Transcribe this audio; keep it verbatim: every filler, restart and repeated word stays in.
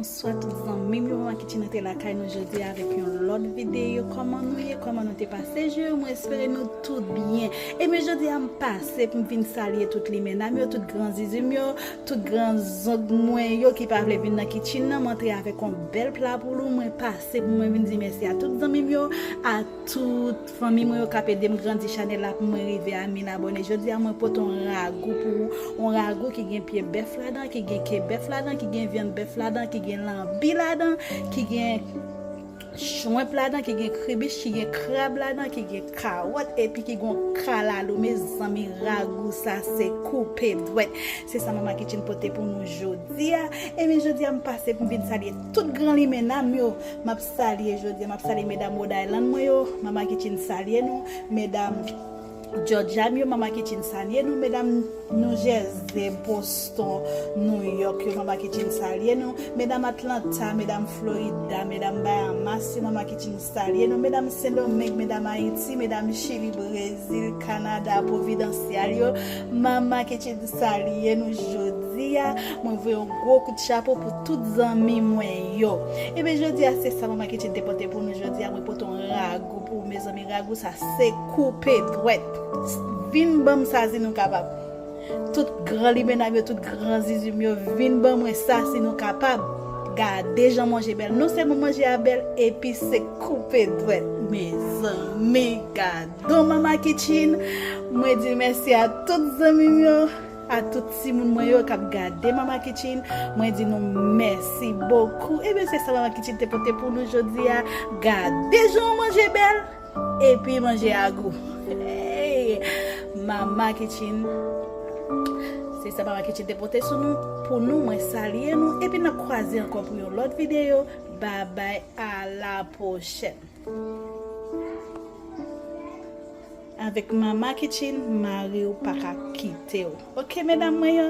Bonswa tout zanmi m yo, Mama Kitchen antre lakay nou jodi a avèk yon lòt videyo. Kòman nou ye? Kòman nou te pase jou yo? Mwen espere nou tout byen. Ebyen jodi a m pase pou m vin salye tout limena m yo, tout gran zizi m yo, tout gran zong mwen yo ki pa vle vin nan kitchen nan. Mwen antre avèk yon bèl pla pou nou. Mwen pase pou mwen vin di mèsi a tout zanmi m yo, a tout fanmi mwen yo k ap ede m grandi chanèl la pou mwen rive a mil abòne. Jodi a mwen pote yon ragou pou ou, yon ragou ki gen pye bèf ladan, ki gen ke bèf ladan, ki gen vyann bèf ladan, ki gen lanbi ladan, ki gen shrimp ladan, ki gen kribich, ki gen krab ladan, ki gen kawòt, epi ki gen yon kalalou. Mezanmi, ragou sa se koupe dwèt. Se sa Mama Kitchen pote pou nou jodi a. Ebyen jodi a m pase pou m vin salye tout gran limena m yo. M ap salye jodi a, m ap salye medam Rhode Island mwen yo, Mama Kitchen salye nou. Medam Georgia m yo, Mama Kitchen salye nou. Medam New Jersey, Boston, New York yo, Mama Kitchen salye nou. Medam Atlanta, medam Florida, medam Bahamas yo, Mama Kitchen salye nou. Medam Sendomeng, medam Ayiti, medam Chili, Brezil, Kanada, Pwovidansyal yo, Mama Kitchen salye nou jodi a. Mwen voye yon gwo kout chapo pou tout zanmi mwen yo. Ebyen jodi a se sa Mama Kitchen te pote pou nou jodi a. Mwen pote yon ragou pou ou, mezanmi, ragou sa se koupe dwèt. Vin ban m sa si nou kapab. Tout gran limena m yo, tout gran zizi m yo, vin ban mwen sa si nou kapab. Gade jan manje bèl. Non sèlman manje a bèl, epi se koupe dwèt. Mezanmi, gade yon Mama Kitchen. Mwen di mèsi a tout zanmi m yo, a tout timoun mwen yo k ap gade Mama Kitchen. Mwen di nou mèsi bokou. Ebyen se sa Mama Kitchen te pote pou nou jodi a. Gade jan manje bèl, epi manje a gou. Hey, Mama Kitchen. Se sa Mama Kitchen te pote sou nou, pou nou. Mwen salye nou, epi n ap kwaze ankò pou yon lòt videyo. Babay, a la pwochèn. Avèk Mama Kitchen, mari w pa ka kite w. Oke, medam mwen yo?